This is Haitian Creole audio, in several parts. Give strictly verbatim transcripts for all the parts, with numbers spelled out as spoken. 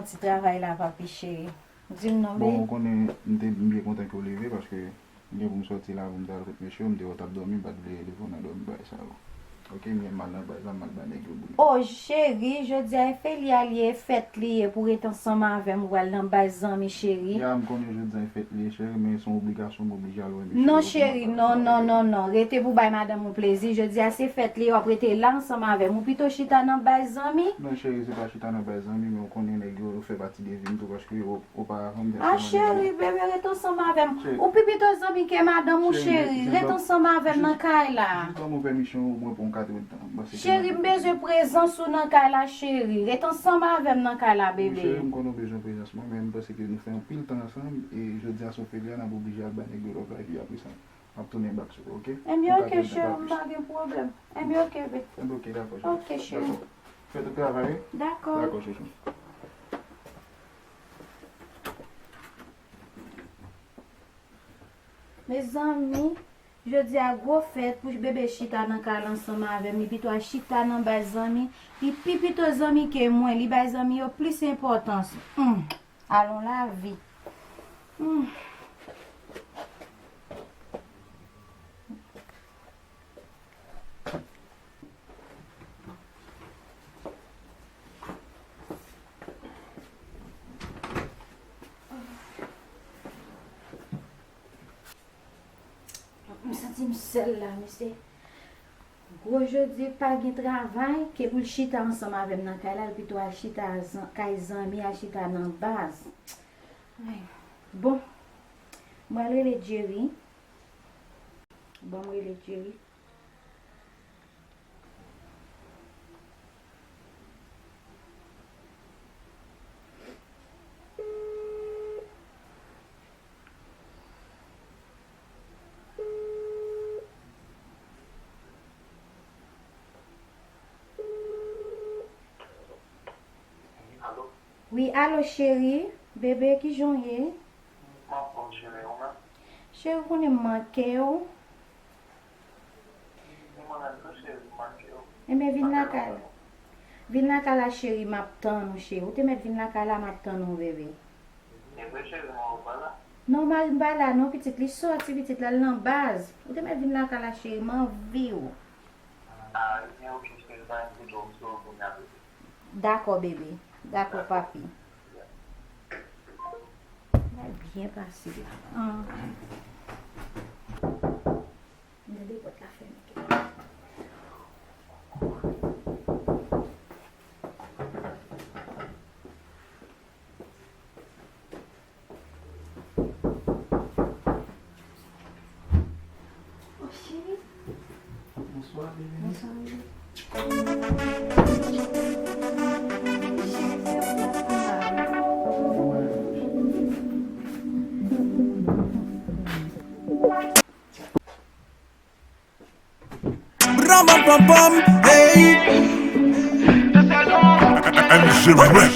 Ti travay la, papi cheri. Di m non, babe. Bon, ou konnen, m te m byen kontan ke w leve, paske m gen pou m sòti la, pou m t al kot mesye yo, m te wè w t ap dòmi, m pa t vle leve w nan dòmi bagay sa yo. Oke, m gen mal nan baz la, m al bay nèg yo boule. O cheri, jodi a e fè li a li ye, e fèt li ye pou w ret ansanm avè m, ou pral nan baz zanmi cheri. Ya, m konnen jodi a e fèt li ye, cheri, men se yon obligasyon, m oblije al wè mesye yo pou m al bay sa. Non cheri, non, non, non, non, rete pou bay madanm ou plezi, jodi a se fèt li ye, w ap rete la ansanm avè m, ou pito chita nan baz zanmi. Non cheri, se pa chita nan baz zanmi, men w konnen nèg yo, yo fè pati de vi m tou, paske yo, oparavan m te ansanm avèk yo. Ah cheri, bebe, ret ansanm avè m. Ou pi pito zanmi ke madanm ou cheri, ret ansanm avè m nan kay la. Jis ban m yon pèmisyon, omwen pou yon katredtan. M panse ke... Cheri, m bezwen prezans ou nan kay la, cheri. Ret ansanm avè m nan kay la, bebe. Wi, cheri, m konnen w bezwen prezans mwen, men m panse ke nou fè anpil tan ansanm, e jodi a se yon feriya, n ap oblije al bay nèg yo lòt lavi apre sa. M ap tounen bak sou ou, oke? Ebyen, oke, cheri, m pa gen pwoblèm. Ebyen, oke, bebe. Ebyen, oke, dakò, cheri. Oke, cheri. Dakò. Fè tout travay, wi? Dakò. Dakò, chouchou. Mezanmi, jodi a gwo fèt pou bebe chita nan kay la ansanm avè m. Li pito al chita nan baz zanmi. Li pi pito zanmi ke mwen. Li bay zanmi yo plis enpòtans. Hum. Alon lavi. Hum. M santi m sèl la, mesye. Gwo jodi pa gen travay, ke pou l chita ansanm avè m nan kay la, l pito al chita zan, kay zanmi, al chita nan baz. Ay. Bon, mwen rele Jerry. Bon, mwen rele Jerry. Wi, alo cheri, bebe, kijan w ye? M anfòm cheri, ou menm? Cheri, ou konnen m manke w. Ebyen, vin lakay la. Vin lakay la, cheri, m ap tann ou, cheri. Ou te mèt vin lakay la, m ap tann ou, bebe. Non, mari m pa la, non, pitit. Li sòti, pitit, l al nan baz. Ou te mèt vin lakay la, cheri, m anvi w. Dakò, bebe. Dakò, papi. L al byen pase la. Ah. M tande pòt la fèmen. Oh, cheri. Bonswa, bebe. Bonswa, bebe. Bram pam pam pam, hey. M G Records.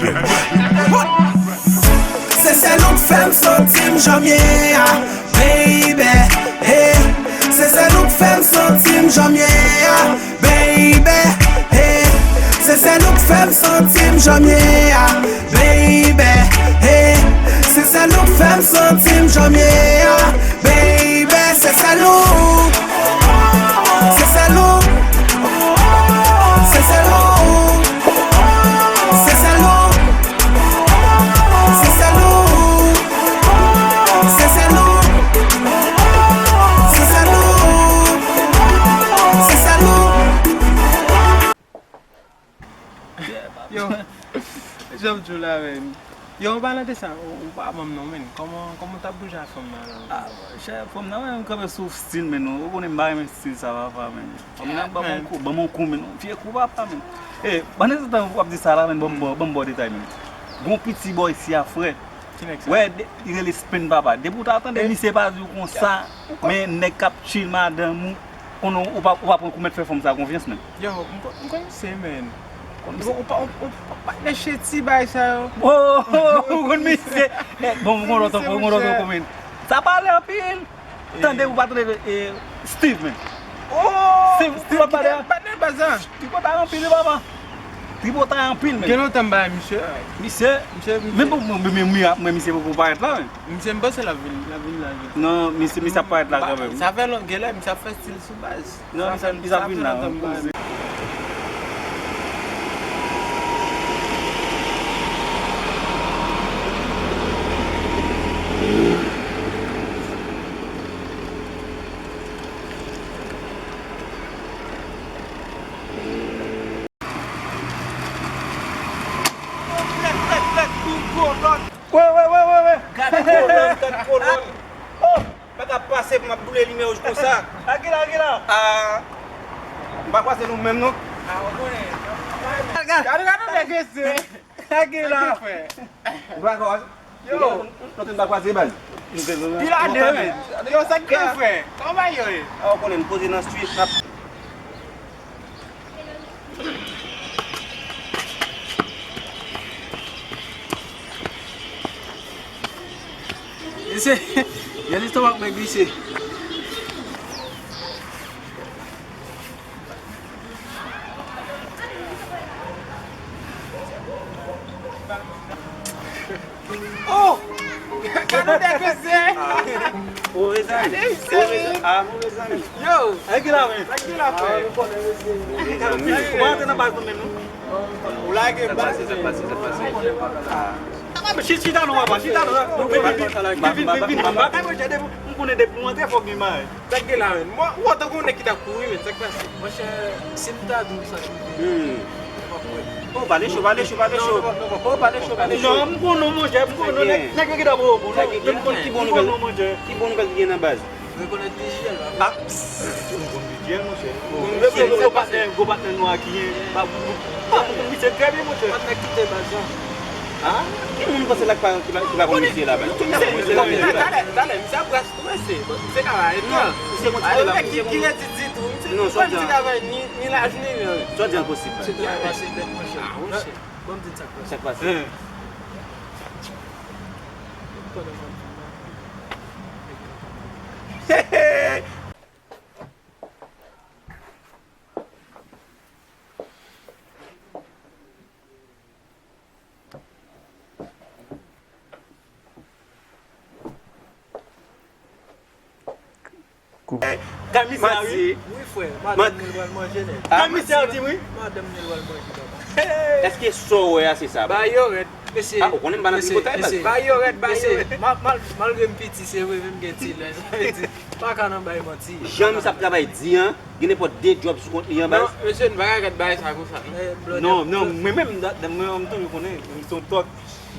Se sèl ou k fè m santi m jan m ye a, baby, hey. Se sèl ou k fè m santi m jan m ye a, baby, hey. Se sèl ou k fè m santi m jan m ye a, baby, hey. Se sèl ou k fè m santi m jan m ye a, baby, se sèl ou. Se sèl ou. Se sèl ou. Se sèl ou. Se sèl ou. Se sèl ou. Se sèl ou. Se sèl ou. Yo, jan m di w la, men. Yo, an palan de sa, ou, ou pa ban m non, men. Kòman, kòman w t ap bouje ak fanm nan, la? Ah, monchè, fanm nan, men, m kanpe sou stil, men, ou konnen m pa renmen stil sa, papa, men. Fanm nan, ban m yon kou, ban m yon kou, men, yon vye kou, papa, men. E, pandan se tan w ap di sa la, men, ban m, ban m ba w detay, men. Gon piti bò isi a, frè. Ki nèg sa? Wè, de, li rele Spen, papa. Depi w ta tande misye pa di w konsa, men nèg k ap chill madanm ou, konnen ou pa, ou pa pran kou mèt fè fanm sa konfyans, men. Yo, m ko-, m konn misye, men. Ou, ou pa, ou, ou pa, pa nèg cheti bay sa yo. Oh, ou konn misye. Bon, m konn lòt ankò, m konn lòt ankò, men. Sa pale anpil. Tande ou pa tande, eh, Steve, men. Oh, Steve, Steve ki te patnè baz la. Li konn pale anpil, wi, papa. Tripotay anpil, men. Gen lontan m pa wè misye. Misye, misye, men bon, mwen, mwen, mwen, mwen, misye poko parèt la, men. Misye, m panse l ap vin, l ap vin la, vin. Non, misye, misye ap parèt la kanmenm. Sa fè lon-, genlè misye ap fè stil sou baz. Non, misye, misye ap vin la. Wè, wè, wè, wè, wè. Gad kolòn, gad kolòn. Oh! Pa ka pase pou m ap boule limyè wouj konsa. Akila, Akila. Ah, m pa kwaze nou menm, non. Ah, ou konnen. Gade, gade, gade, gade. Akila. Ou pa kwaze? Yo. Lontan m pa kwaze, baz. Pil ane, men. Yo, sa k gen, frè? Kòman yo ye? Ah, ou konnen, m poze nan street, n ap Mesye, gade lestomak nèg misye. Oh! Gade nèg misye! Ah, move zanmi. Gade misye! Move zanmi. Ah, move zanmi. Yo! Sa ki la, men? Sa ki la, frè? Ah, nou konnen, mesye. Move zanmi. Ou pa antre nan baz nou menm, non? Ou lage baz. Sa k pase, sa k pase, sa k pase? Ah. Chita, chita non, papa, chita non. Vin, vin, vin, vin, vin, vin, vin. M konnen depi nou antre, fòk gen bagay. Sa k gen la, menn? Mwen, ou wè tankou yon nèg ki t ap kouri, menn, sa k pase? Monchè, si m ta di w sa k rive, hmm, ou p ap kwè. Oh, pale cho, pale cho, pale cho. Non, non, non, non. Oh, pale cho, pale cho. Non, m konnen, monchè, m konnen. Nèg, nèg yo ki dabò yo konnen. M konnen ki bon nouvèl, ki bon nouvèl ki gen nan baz. Rekonèt vijyèl, pa vre? Ah, pss, m konn vijyèl, monchè. Gwo patnè, gwo patnè nou a ki gen, pa, pa, m konn misye trè byen, monchè. Patnè kite baz la. Ah, ki moun ou panse la ki pa, ki pa, ki pa konn misye la, menn? Talè, talè, misye ap ras tou, mesye. Misye ka ba etan. Misye konn kite la, misye konn. Ki redi ditou. Misye konn ti travay ni, ni laj ni lè. Sa w di an posib. Misye travay pase bèt, monchè. Ah, monchè. Ban m di n sa k pase. Sa k pase? Pandan m ap di w la. Kay misye a, wi. Wi, frè. Madanm li pral manje nèt. Kay misye a, wi. Madanm li pral manje, papa. Èske sa w wè a, se sa? Ba yo rèd, mesye. Ah, ou konnen m pa nan tripotay, baz. Ba yo rèd, ba yo rèd. Mal-, malgre m piti, se vre, men m gen ti lè. Sa vle di, m pa ka nan bay manti. Jan misye ap travay di an, gen nenpòt de djòb sou kont li an, baz. Non, mesye, n pa ka gad bagay sa konsa, non. Non, non, mwen menm, mwen, mwen toujou konnen, m se yon tòg.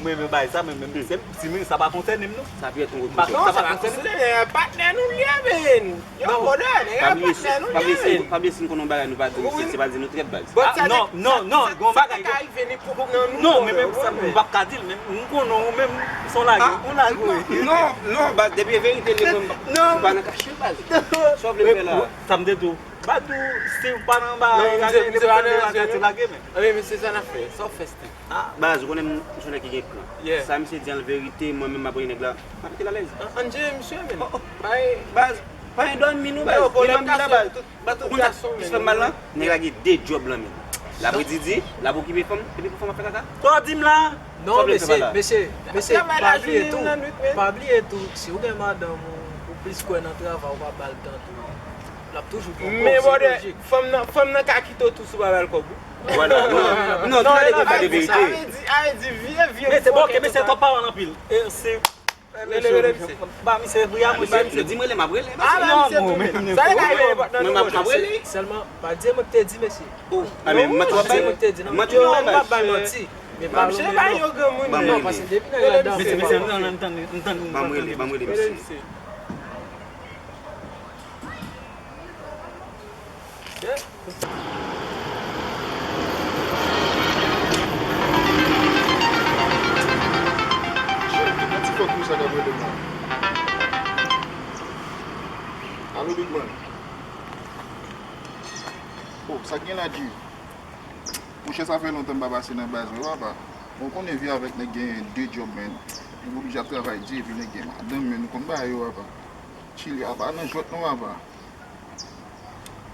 Mwen menm bay sa, mwen menm, se, si mwen, sa pa konsène m, non. Sa pi èt yon gwo konsène. Non, sa pa konsène m. Patnè nou li ye, men. Yo, bòdè, nèg la patnè nou li ye, men. Pa bliye si n konn yon bagay nou pa di, se, se pa di nou trèt, baz. Ah, non, non, non, gon bagay. Sa ka rive nenpòt nan nou. Non, men, men, sa, m p ap ka di l, men m konnen ou menm, se yon lage, yon lage, wi. Non, non, baz, depi e verite li, mwen, m pa nan kache, baz. Sa w vle fè la? Sa m te di w. Baz, si w pa nan bagay, lage, lage, men. Anben, mesye, sa n ap fè? Sa w fè, Steve? Ah, baz, ou konnen m, m se yon nèg ki gen plan. Yeah. Sa misye di an verite, mwen menm m ap rele nèg la. M ap kite l alèz. An, an jere misye, men. Oh, oh. Bay. Baz, pa gen dòmi non, baz. Gen dòmi la, baz. Ou konn sa ki fè m mal lan? Nèg la gen de djòb lan men l. L ap redi di, l ap okipe fanm, epi pou fanm ap fè kaka. Sa w di m la? Non, mesye, mesye, mesye, pa bliye tou. Pa bliye tou, si w gen madanm ou, ou plis kwè nan travay, ou pa ba l tan tou. L ap toujou pran kòb, se lojik. Men bòdè, fanm nan, fanm nan ka kite w tou si w pa ba l kòb ou. Vwala, non, non, tout ale gen pa de verite. Sa vle di, sa vle di, vye, vye. Men se bon, ke mesye twòp pawòl anpil. E se, ba misye pri a, mesye. Di m rele, m ap rele. Ala misye tounen. Sa e ka rele patnè nou, bòdè. Sèlman, pa di mwen ki te di, mesye. Oh, a men, manti w ap bay. Manti w ap bay, baz. Non, pa di mwen ki te di, non. Misye pa yon granmoun, non, paske depi nèg la danse, mesye, ban m rele, ban m rele misye. Alo, Big Man. Oh, sa k gen la, G? Monchè, sa fè lontan m pa pase nan baz, wi, papa. Bon, ou konnen vi avèk nèg genyen de djòb, men. Ou oblije ap travay di, epi nèg gen madanm, men, ou konn bagay yo, papa. Chili a pa nan jwèt non, papa.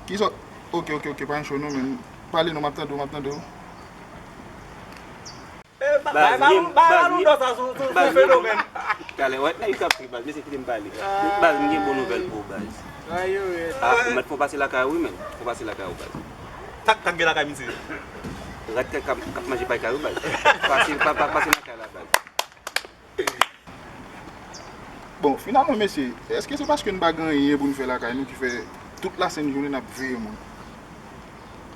Kisa? Oke, oke, oke, pa gen cho non, men. Pale non, m ap tande w, m ap tande w. Baz, baz, m gen, baz, m gen, baz, m gen, talè, wè, nèg yo ap kriye, baz, mesye, kite m pale. Baz, m gen bon nouvèl pou ou, baz. Ah, ou mèt fè yon pase lakay ou, wi, menn. Fè yon pase lakay ou, baz. Sa k gen lakay misye? Rat k ap, k ap manje pay kay ou, baz. Pase, pa, pa, pase lakay la, baz. Bon, finalman, mesye, èske se paske n pa gen anyen pou n fè lakay nou ki fè tout lasent jounen n ap veye moun?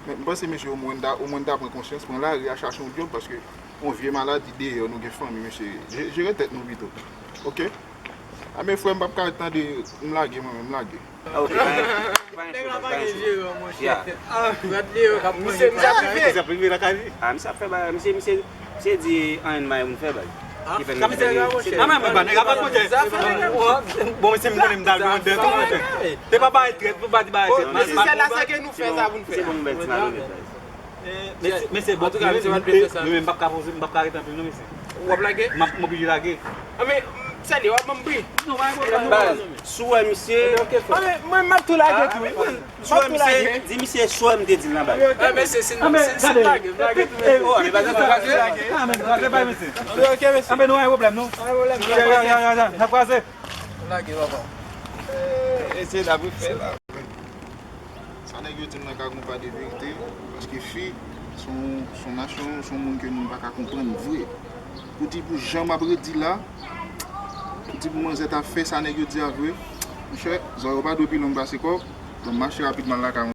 Men, m panse mesye omwen ta, omwen ta pran konsyans, pran lari a, chache yon djòb, paske yon vye maladi deyò, nou gen fanmi, mesye. Je-, jere tèt nou pito. Oke? A, men frè, m p ap ka tande, m lage mwen menm, m lage. Ah, ok, pa gen, pa gen choubaz, pa gen choubaz. Ya. Misye, misye ap rive. Misye ap rive lakay li. Ah, misye ap fè bagay, misye, misye, misye di anyen m pa gen pou m fè, baz. Ki fè misye di, se... Ah, men, men, nèg ap rakonte. Bon, misye, m konnen m ta al pran dèt tou, monchè. Te pa bay trèt, pou pa di bay trèt. Bon, nesesè la, se ke nou fè sa pou n fè. Se bon, bèl ti malonèt, baz. Mesye, mesye, bon, antouka, misye pa t vle fè sa. Mwen menm, m p ap ka poze, m p ap ka rete anpil non, mesye. W ap lage? M ap, m oblije lage. Ah, men, salye, w ap ban m pri? Non, pa gen pwoblèm, non. Baz, si w wè misye... Ah, men, mwen, m ap tou lage tou, wi. Si w wè misye, di misye si w wè m te di l nan baz. Ah, mesye, si, si, si, lage, lage tou, mesye. Oh, men baz, n ap kraze. Ah, men kraze bay misye. Ok, mesye. Ah, men nou, pa gen pwoblèm, non. Pa gen pwoblèm. Ya, ya, ya, ya, ya. N ap kraze. Lage, papa. Mesye, n ap fè la. Sa nèg yo di m nan ka gon pa de verite, paske fi, se yon, se yon nasyon, se yon moun ke nou pa ka konprann vre. Pou di pou jan m ap redi la, pou di pou manzè ta fè sa nèg yo di a vre, monchè, zòrèy ou pa dwe pi long pase kò w, donk mache rapidman lakay ou.